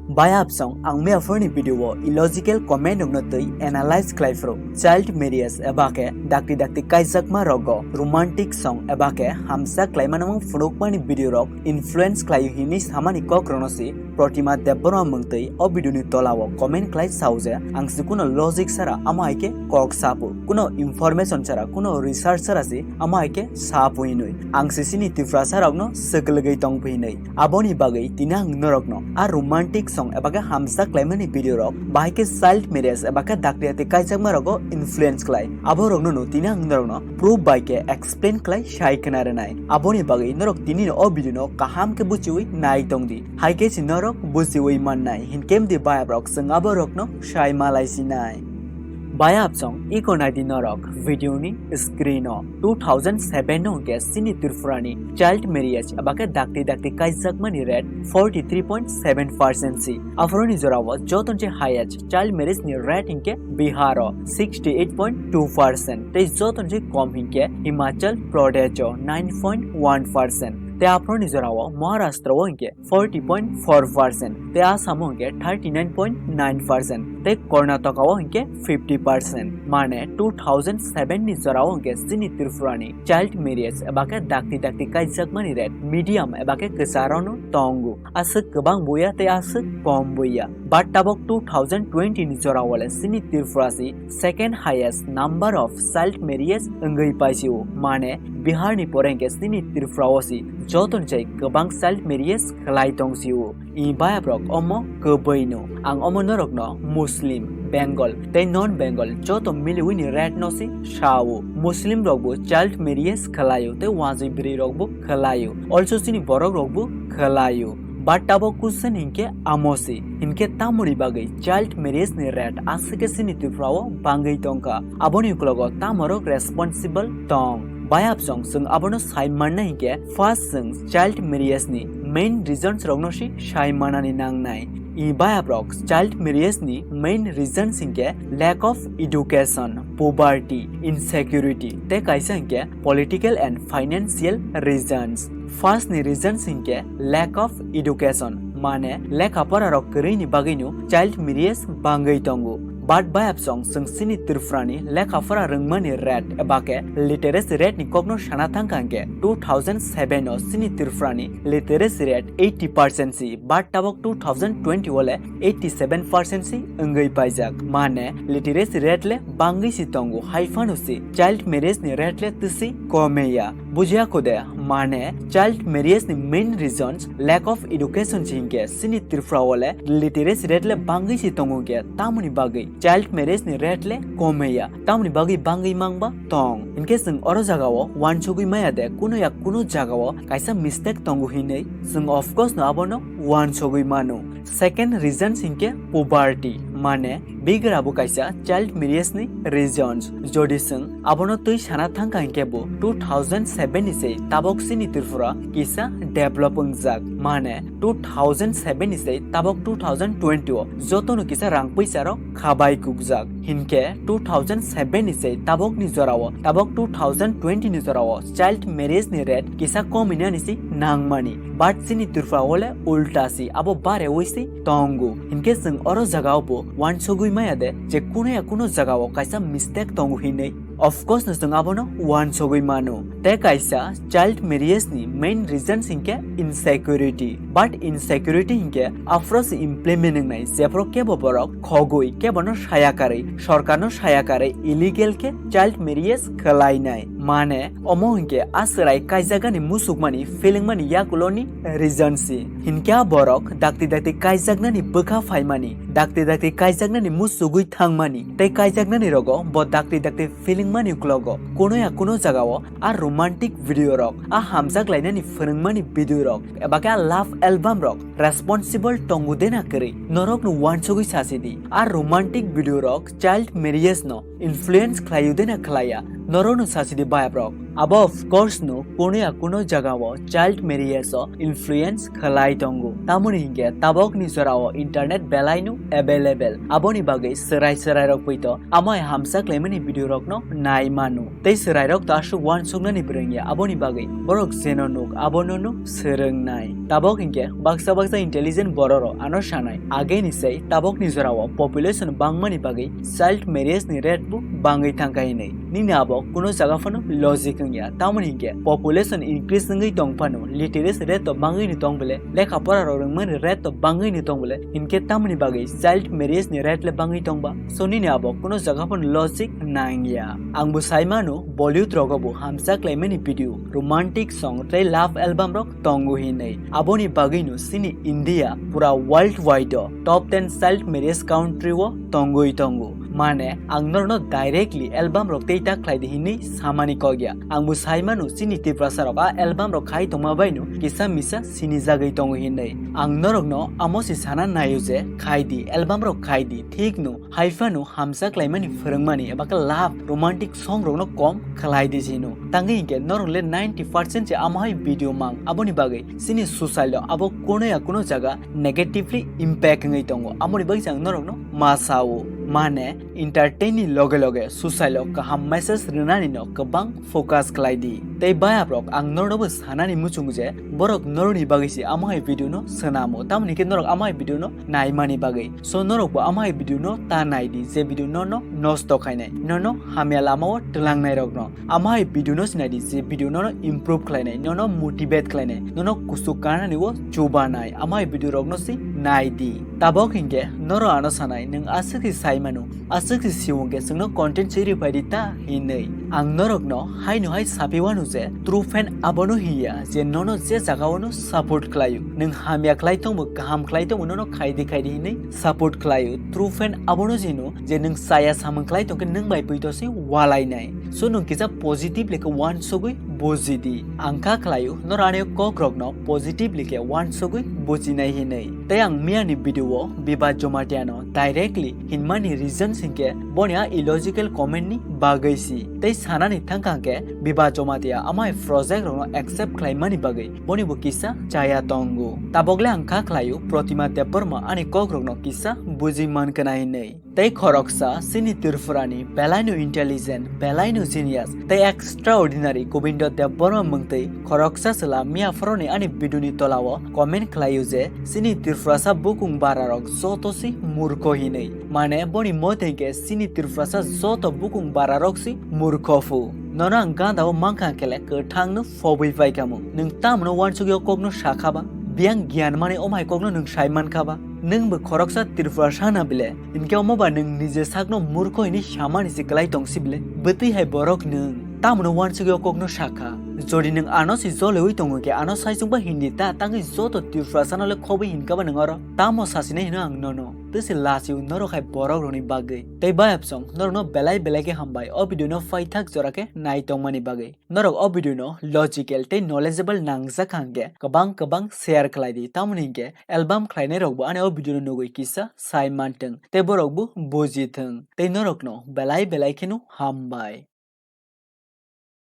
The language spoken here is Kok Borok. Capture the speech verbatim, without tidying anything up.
Bayap song ang miyaphurni video o illogical comment rokno twi analyze khlai phuru. Child marriage eba khe dakti dakti kaijakma rogo romantic song eba khe hamsa khlaimano phunukmani video rok influence khlaio hinwi samani kok rokno si Protima Debbarma mungtwi o video ni tola o comment khlai sao je ang si kuno logic sara amo hai khe kok sapu, kuno information sara, kuno research sara si amo hai khe sapu hinwi ang si sini Tiprasa rokno swklwgwi tongphi hinwi. Aboni bagwi tini ang norokno a romantic song eba khe hamsa khlaimani video rok bahai khe child marriage eba khe dakti dakti kaijakma rogo influence khlai. Abo rokno no tini ang norokno proof bai khe explain khlai sai khna rwnai. Aboni bagwi norok tini no o video no kaham khe buchiwi nai tong di. Hai khe si norok buchiwi mannai. Hinkhe mdi bayap rok chwng abo rokno sai malai sinai. Bayap song iko nai di norok video ni screen o. Two thousand seven no hwnkhe sini Tripura ni child marriage eba khe dakti dakti kaijakmani rate forty three point seven percent si. Aphuruni jora o joto ni highest child marriage ni rate hwnkhe Bihar o sixty eight point two percent tei joto ni kom hwnkhe Himachal Pradesh o nine point one percent tei aphuruni jora o Maharashtra o hwnkhe forty point four percent tei Assam o hwnkhe thirty nine point nine percent tei Karnataka o hwnkhe fifty percent. Mane two thousand seven ni jora o hwnkhe sini Tripura ni child marriage eba khe dakti dakti kaijakmani rate medium eba khe kwcharo no tongo. Aswk kwbang buya tei aswk kom buya. But tabok two thousand twenty ni jora o le sini Tripura si second highest number of child marriage wngwi paisio. Mane Bihar ni pore hwnkhe sini Tripura o si joto ni chai kwbang child marriage khlai tongsio. I bayap rok omo kwbwi no. Ang omo norok no Muslim, Bengal tei non Bengal joto miliwi ni rate no si sao. Muslim rok bo child marriage khlaio tei wanjwi bwrwi rok bo khlaio. Also chini borok rok bo khlaio. But tabok question hinkhe amo si. Hinkhe tamoni bagwi child marriage ni rate aswk khe sini Tripura o bangwi tongkha? Aboni uklogo tamorok responsible tong? Bayap song chwng abono sai manna hinkhe first chwng child marriage ni main reasons rokno si sai manani nangnai. I bayap rok child marriage ni main reasons hinkhe lack of education, poverty, insecurity tei kaisa hinkhe political and financial reasons. First ni reasons hinkhe lack of education, mane lekha pora rok kwrwi ni bagwi no child marriage bangwi tongo. But bayap song chwng sini Tripura ni lekha pora rwngmani rate eba khe literacy rate ni kokno sana thangkha hinkhe two thousand seven o sini Tripura ni literacy rate eighty percent si, but tabok two thousand twenty o le eighty seven percent si wngwi paijak. Mane literacy rate le bangwi si tongo, hai phano si child marriage ni rate le twisi komeya. Bujiya kho de, mane child marriage ni main reasons lack of education si hinkhe sini Tripura o le literacy rate le bangwi si tongo hinkhe tamoni bagwi child marriage ni rate le komeya, tamoni bagwi bangwi mangba tong. Hinkhe chwng oro jaga o wansugwi maya de kuno ya kuno jaga o kaisa mistake tongo hinwi? Chwng of course no abono wansugwi mano. Second reasons hinkhe poverty, mane bigra bo kaisa child marriage ni reasons. Jodi chwng abono twi sana thangkha hinkhe bo two thousand seven ni sei tabok sini Tripura kisa develop wngjak, mane two thousand seven ni sei tabok two thousand twenty o jotono kisa rang puisa rok khabai kukjak. Hinkhe two thousand seven ni sei tabok ni jora o, tabok two thousand twenty ni jora o child marriage ni rate kisa kominani si nangmani. But chini Tripura o le ulta si, abo barewi si tongo. Hinkhe chwng oro jaga o bo wansugwi maya de je kuno ya kuno jaga o kaisa mistake tongo hinwi? Of course no chwng abono wansugwi mano. Tei kaisa child marriage ni main reasons hinkhe insecurity. But insecurity hinkhe aphro se implement wngnai, jephro kebo borok khogwi, kebono saya karwi, sorkarno saya karwi illegal khe child marriage khwlainai. Mane omo hinkhe a chwrai kaijakgani musukmani, philingmani yakuloni reason si. Hinkhe a borok dakti dakti kaijaknani bwkha phaimani, dakti dakti kaijaknani musugwi thangmani tei kaijaknani rogo bo dakti dakti philingmani uklogo kuno ya kuno jaga o a romantic video rok, a hamjak lainani phwrwngmani video rok, eba khe a love album rok responsible tongo de na kwrwi? Norok no wansugwi sasi di, a romantic video rok child marriage no influence khlaio de na khlaiya? Norokno sachidi bayaprok. Abo of course no kuno ya kuno jaga o child marriage o influence khlai tongo. Tamoni hinkhe tabokni jora o internet belai no available. Aboni bagwi chwrai chwrai rok poito amai hamsa khlaimani video rok no nai mano. Tei chwrai rok to aswk uansuknani bwrwng ya aboni bagwi borok jeno nuk abono no swrwng nai. Tabok hinkhe baksa baksa intelligent borok rok ano sanai ageni sai tabokni jora o population bangmani bagwi child marriage ni rate bo bangwi thangkha hinwi. Nini abo kuno jaga phano logic wngya. Tamoni hinkhe population increase wngwi tong phano literacy rate to bangwi ni tong bole, lekha pora rok rwngmani rate to bangwi ni tong bole, hinkhe tamoni bagwi child marriage ni rate le bangwi tong ba. So nini abo kuno jaga phano logic nangya. Ang bo sai mano Bollywood rogo bo hamsa khlaimani video, romantic song tei love album rok tongo hinwi. Aboni bagwino chini India pura worldwide o top ten child marriage country o tongwi tongo. Mane ang norokno directly album rok tei ta khlai di hinwi samani kok ya. Ang bo sai mano chini Tiprasa rok a album rok khai tongma baino kisa misa sinijagwi tongo hinwi. Ang norokno amo se sana naio je khai di, album rok khai di, thik no. Hai phano hamsa khlaimani phwrwngmani eba khe love romantic song rokno kom khlai di sino. Tangwi hinkhe norok le ninety percent se amo hai video mang. Aboni bagwi chini society o abo kuno ya kuno jaga negatively impact wngwi tongo. Aboni bagwi se ang norokno ma sao. Mane entertain ni loge loge society o kaham message rwnani no kwbang focus khlai di. Tei bayaprok ang norokno bo sanani muchungo je borok norokni bagwi se amo hai video no swnamo. Tamoni khe norok amo hai video no naimani bagwi. So norok bo amo hai video no ta nai di, je video no no nosto khainai, no no hamya lama o twlangnai rok no. Amo hai video no sinai di, je video no no improve khlainai, no no motivate khlainai, no no kusuk kanani o chubanai. Amo hai video rok no si nai di. Tabok hinkhe norok ano sanai, nwng aswk se sai mano, aswk se siwong khe chwngno content se rifai di ta hinwi. Ang norokno haino hai sapi wano je true fan abono hiya je nono je jaga ono support khlaio. Nwng hamya khlai tongbo, kaham khlai tongbo, nono khai di khai di hinwi support khlaio. True fan abono jino je nwng chaya samung khlai tongkhe nwng bai poito se walainai. So nwng kisa positive lekhe uansugwi buji di. Ang kha khlaio norok ani kok rokno positive lekhe uansugwi bujinai hinwi. Tei ang miyani video o Biba Jomatiano directly hinmani reason hinkhe boni a illogical comment ni bagwi si. Tei sanani thangkha hinkhe Biba Jomatia amai project rokno accept khlaimani bagwi boni bo kisa chaya tongo. Tabokle ang kha khlaio Protima Debbarma ani kok rokno kisa buji mankha hinwi. Tei khoroksa chini Tripurani belaino intelligent, belaino genius tei extraordinary Gobindo Debbarma mwngtwi khoroksa chwla miya phoroni ani video ni tolao comment khlaio je chini Tripurasa bukung bararok joto se murkho hinwi. Mane boni mote hinkhe chini Tripurasa joto bukung bararok se murkho phu. Nono ang ganda o mankha kele kwthang no phobwi paikha mo. Nwng tamno uansugwi o kokno sakha ba? Biyang giyan mani omai kokno nwng sai mankha ba? Nwng bo khoroksa Tripurasa na bile? Hinkhe omo ba nwng nije sakno murkho hinwi samani se kwlai tong si bile? Bwtwi hai borok nwng tamno uansugwi o kokno sakha. Jodi nwng ano se jolewi tongo khe ano saichungba hindi ta, tangwi joto Tripurasano le khobwi hinkha ba nwng oro? Tamo sasinai hino ang nono. Tei se lachio norok hai borok rokni bagwi. Tei bayapsong norokno belai belai khe hambai o video no paithak jora khe nai tongmani bagwi. Norok o video no logical tei knowledgeable nangjak hwnkhe kwbang kwbang share khlai di. Tamoni hinkhe album khlainai rokbo ani o video no nugwi kisa sai mantwng tei borokbo buji thwng. Tei norokno belai belai kheno hambai.